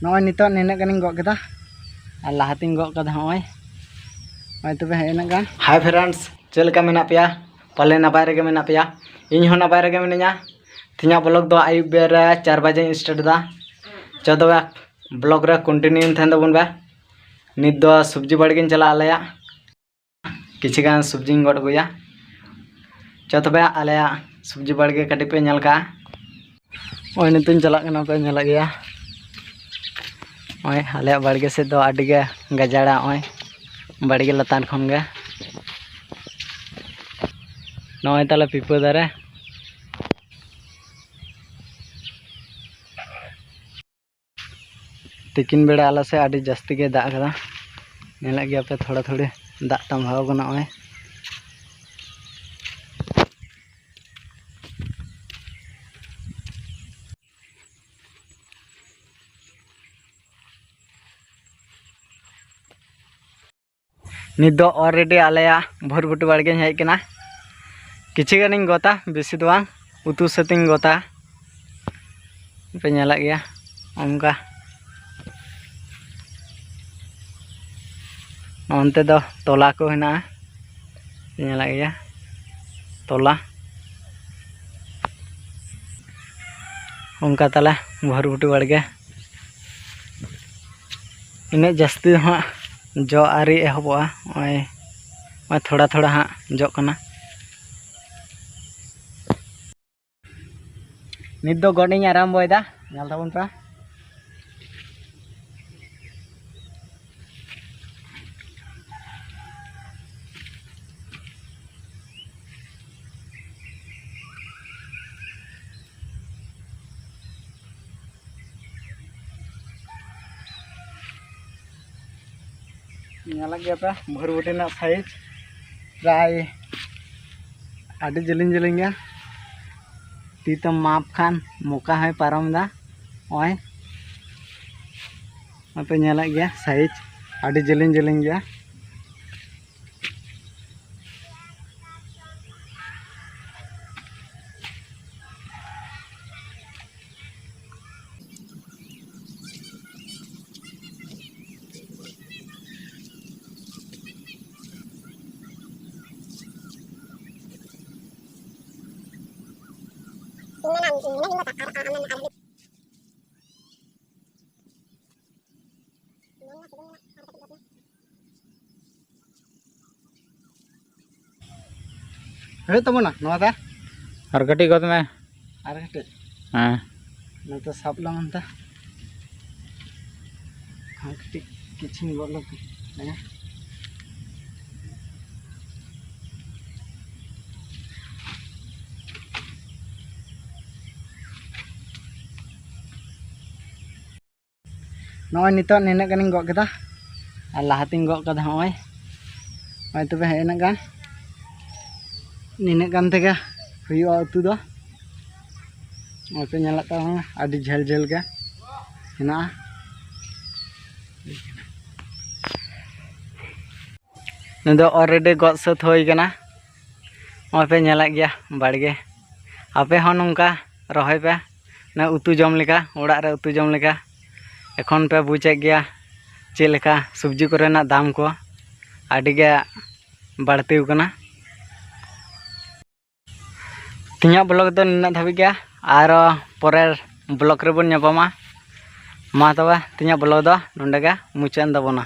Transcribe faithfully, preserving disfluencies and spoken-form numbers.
ᱱᱚᱜᱼᱚᱭ ᱱᱤᱛᱚᱜ ᱱᱤᱱᱟᱹᱜ ᱜᱟᱱᱤᱧ ᱜᱚᱜ ᱠᱮᱫᱟ, ᱟᱨ ᱞᱟᱦᱟᱛᱤᱧ ᱜᱚᱜ ᱠᱟᱫᱟ ᱱᱚᱜᱼᱚᱭ᱾ ᱱᱚᱜᱼᱚᱭ ᱛᱚᱵᱮ ᱦᱮᱸ, ᱤᱱᱟᱹᱜ ᱜᱟᱱ᱾ Hi friends, ᱪᱮᱫ ᱞᱮᱠᱟ ᱢᱮᱱᱟᱜ ᱯᱮᱭᱟ? ᱯᱟᱞᱮ ᱱᱟᱯᱟᱭ ᱨᱮᱜᱮ ᱢᱮᱱᱟᱜ ᱯᱮᱭᱟ᱾ ᱤᱧ ᱦᱚᱸ ᱱᱟᱯᱟᱭ ᱨᱮᱜᱮ ᱢᱤᱱᱟᱹᱧᱟ᱾ ᱛᱮᱦᱮᱧᱟᱜ vlog ᱫᱚ ᱟᱹᱭᱩᱵ ᱵᱮᱨ ᱨᱮ ᱪᱟᱨ ᱵᱟᱡᱮᱧ start ᱮᱫᱟ᱾ ᱪᱚ ᱛᱚᱵᱮ vlog ᱨᱮ continue ᱛᱟᱦᱮᱱ ᱛᱟᱵᱚᱱ ᱯᱮ᱾ ᱱᱤᱛ ᱫᱚ ᱥᱚᱵᱽᱡᱤ ᱵᱟᱲᱜᱮᱧ ᱪᱟᱞᱟᱜᱼᱟ ᱟᱞᱮᱭᱟᱜ᱾ ᱠᱤᱪᱷᱩ ᱜᱟᱱ ᱥᱚᱵᱽᱡᱤᱧ ᱜᱚᱫ ᱟᱹᱜᱩᱭᱟ᱾ ᱪᱚ ᱛᱚᱵᱮ ᱟᱞᱮᱭᱟᱜ ᱥᱚᱵᱽᱡᱤ ᱵᱟᱲᱜᱮ ᱠᱟᱹᱴᱤᱡ ᱯᱮ ᱧᱮᱞ ᱠᱟᱜᱼᱟ᱾ ᱱᱚᱜᱼᱚᱭ ᱱᱤᱛᱚᱜ ᱤᱧ ᱪᱟᱞᱟᱜ ᱠᱟᱱᱟ, ᱯᱮ ᱧᱮᱞᱮᱫ ᱜᱮᱭᱟ᱾ ᱱᱚᱜᱼᱚᱭ ᱟᱞᱮᱭᱟᱜ ᱵᱟᱲᱜᱮ ᱥᱮᱫ ᱫᱚ ᱟᱹᱰᱤ ᱜᱮ ᱜᱟᱡᱟᱲᱟ, ᱱᱚᱜᱼᱚᱭ ᱵᱟᱲᱜᱮ ᱞᱟᱛᱟᱨ ᱠᱷᱚᱱ ᱜᱮ᱾ ᱱᱚᱜᱼᱚᱭ ᱛᱟᱞᱮ ᱯᱤᱯᱟᱹ ᱫᱟᱨᱮ᱾ ᱛᱤᱠᱤᱱ ᱵᱮᱲᱟ ᱟᱞᱮ ᱥᱮᱫ ᱟᱹᱰᱤ ᱡᱟᱹᱥᱛᱤ ᱜᱮ ᱫᱟᱜ ᱠᱟᱫᱟ, ᱧᱮᱞᱮᱫ ᱜᱮᱭᱟ ᱯᱮ ᱛᱷᱚᱲᱟ ᱛᱷᱩᱲᱤ ᱫᱟᱜ ᱛᱟᱢᱵᱷᱟᱣ ᱠᱟᱱᱟ ᱱᱚᱜᱼᱚᱭ᱾ ᱱᱤᱛ ᱫᱚ already ᱟᱞᱮᱭᱟᱜ ᱵᱷᱚᱨᱵᱷᱩᱴᱤ ᱵᱟᱲᱜᱮᱧ ᱦᱮᱡ ᱠᱟᱱᱟ᱾ ᱠᱤᱪᱷᱩ ᱜᱟᱱᱤᱧ ᱜᱚᱫᱟ, ᱵᱮᱥᱤ ᱫᱚ ᱵᱟᱝ, ᱩᱛᱩ ᱥᱟᱹᱛᱤᱧ ᱜᱚᱫᱟ᱾ ᱯᱮ ᱧᱮᱞᱮᱫ ᱜᱮᱭᱟ ᱚᱱᱠᱟ᱾ ᱚᱱᱛᱮ ᱫᱚ ᱛᱚᱞᱟ ᱠᱚ ᱦᱮᱱᱟᱜᱼᱟ, ᱯᱮ ᱧᱮᱞᱮᱫ ᱜᱮᱭᱟ ᱛᱚᱞᱟ᱾ ᱚᱱᱠᱟ ᱛᱟᱞᱮ ᱵᱷᱚᱨᱵᱷᱩᱴᱤ ᱵᱟᱲᱜᱮ᱾ ᱤᱱᱟᱹᱜ ᱡᱟᱹᱥᱛᱤ ᱫᱚ ᱦᱟᱸᱜ ᱡᱚ ᱟᱹᱣᱨᱤ ᱮᱦᱚᱵᱚᱜᱼᱟ, ᱱᱚᱜᱼᱚᱭ, ᱱᱚᱜᱼᱚᱭ ᱛᱷᱚᱲᱟ ᱛᱷᱚᱲᱟ ᱦᱟᱸᱜ ᱡᱚᱜ ᱠᱟᱱᱟ᱾ ᱱᱤᱛ ᱫᱚ ᱜᱚᱫ ᱤᱧ ᱟᱨᱟᱢᱵᱚᱭᱮᱫᱟ, ᱧᱮᱞ ᱛᱟᱵᱚᱱ ᱯᱮ᱾ ᱧᱮᱞᱮᱫ ᱜᱮᱭᱟ ᱯᱮ ᱵᱷᱚᱨᱵᱷᱩᱴᱤ ᱨᱮᱱᱟᱜ size, ᱯᱨᱟᱭ ᱟᱹᱰᱤ ᱡᱮᱞᱮᱧ ᱡᱮᱞᱮᱧ ᱜᱮᱭᱟ᱾ ᱛᱤ ᱛᱮᱢ ᱢᱟᱯ ᱠᱷᱟᱱ ᱢᱚᱠᱟ ᱦᱚᱸᱭ ᱯᱟᱨᱚᱢ ᱮᱫᱟ᱾ ᱱᱚᱜᱼᱚᱭ ᱟᱯᱮ ᱧᱮᱞᱮᱫ ᱜᱮᱭᱟ, size ᱟᱹᱰᱤ ᱡᱮᱞᱮᱧ ᱡᱮᱞᱮᱧ ᱜᱮᱭᱟ᱾ ᱦᱩᱭᱩᱜ ᱛᱟᱵᱚᱱᱟ ᱱᱚᱣᱟ ᱫᱚ᱾ ᱟᱨ ᱠᱟᱹᱴᱤᱡ ᱜᱚᱫ ᱢᱮ᱾ ᱟᱨ ᱠᱟᱹᱴᱤᱡ᱾ ᱦᱮᱸ᱾ ᱱᱚᱛᱮ ᱥᱟᱵ ᱞᱟᱝ ᱚᱱᱛᱮ᱾ ᱟᱨ ᱠᱟᱹᱴᱤᱡ ᱠᱤᱪᱷᱩᱧ ᱜᱚᱫ ᱞᱮᱜᱮ᱾ ᱦᱮᱸ᱾ ᱱᱚᱜᱼᱚᱭ ᱱᱤᱛᱚᱜ ᱱᱤᱱᱟᱹᱜ ᱜᱟᱱᱤᱧ ᱜᱚᱫ ᱠᱮᱫᱟ, ᱟᱨ ᱞᱟᱦᱟᱛᱤᱧ ᱜᱚᱫ ᱠᱟᱫᱟ᱾ ᱱᱚᱜᱼᱚᱭ, ᱱᱚᱜᱼᱚᱭ ᱛᱚᱵᱮ ᱦᱮᱸ, ᱤᱱᱟᱹᱜ ᱜᱟᱱ, ᱱᱤᱱᱟᱹᱜ ᱜᱟᱱ ᱛᱮᱜᱮ ᱦᱩᱭᱩᱜᱼᱟ ᱩᱛᱩ ᱫᱚ᱾ ᱱᱚᱜᱼᱚᱭ ᱯᱮ ᱧᱮᱞᱮᱫ ᱛᱟᱵᱚᱱᱟ, ᱟᱹᱰᱤ ᱡᱷᱟᱹᱞ ᱡᱷᱟᱹᱞ ᱜᱮ ᱦᱮᱱᱟᱜᱼᱟ᱾ ᱱᱚᱣᱟ ᱫᱚ already ᱜᱚᱫ ᱥᱟᱹᱛ ᱦᱩᱭ ᱠᱟᱱᱟ᱾ ᱱᱚᱜᱼᱚᱭ ᱯᱮ ᱧᱮᱞᱮᱫ ᱜᱮᱭᱟ ᱵᱟᱲᱜᱮ᱾ ᱟᱯᱮ ᱦᱚᱸ ᱱᱚᱝᱠᱟ ᱨᱚᱦᱚᱭ ᱯᱮ, ᱚᱱᱟ ᱩᱛᱩ ᱡᱚᱢ ᱞᱮᱠᱟ, ᱚᱲᱟᱜ ᱨᱮ ᱩᱛᱩ ᱡᱚᱢ ᱞᱮᱠᱟ᱾ ᱮᱠᱷᱚᱱ ᱯᱮ ᱵᱩᱡᱮᱫ ᱜᱮᱭᱟ ᱪᱮᱫ ᱞᱮᱠᱟ ᱥᱚᱵᱽᱡᱤ ᱠᱚᱨᱮᱱᱟᱜ ᱫᱟᱢ ᱠᱚ ᱟᱹᱰᱤ ᱜᱮ ᱵᱟᱹᱲᱛᱤ ᱟᱠᱟᱱᱟ᱾ ᱛᱮᱦᱮᱧᱟᱜ vlog ᱫᱚ ᱱᱤᱱᱟᱹᱜ ᱫᱷᱟᱹᱵᱤᱡ ᱜᱮ, ᱟᱨᱚ ᱯᱚᱨᱮᱨ vlog ᱨᱮᱵᱚᱱ ᱧᱟᱯᱟᱢᱟ᱾ ᱢᱟ ᱛᱚᱵᱮ, ᱛᱮᱦᱮᱧᱟᱜ vlog ᱫᱚ ᱱᱚᱸᱰᱮ ᱜᱮ ᱢᱩᱪᱟᱹᱫ ᱮᱱ ᱛᱟᱵᱚᱱᱟ᱾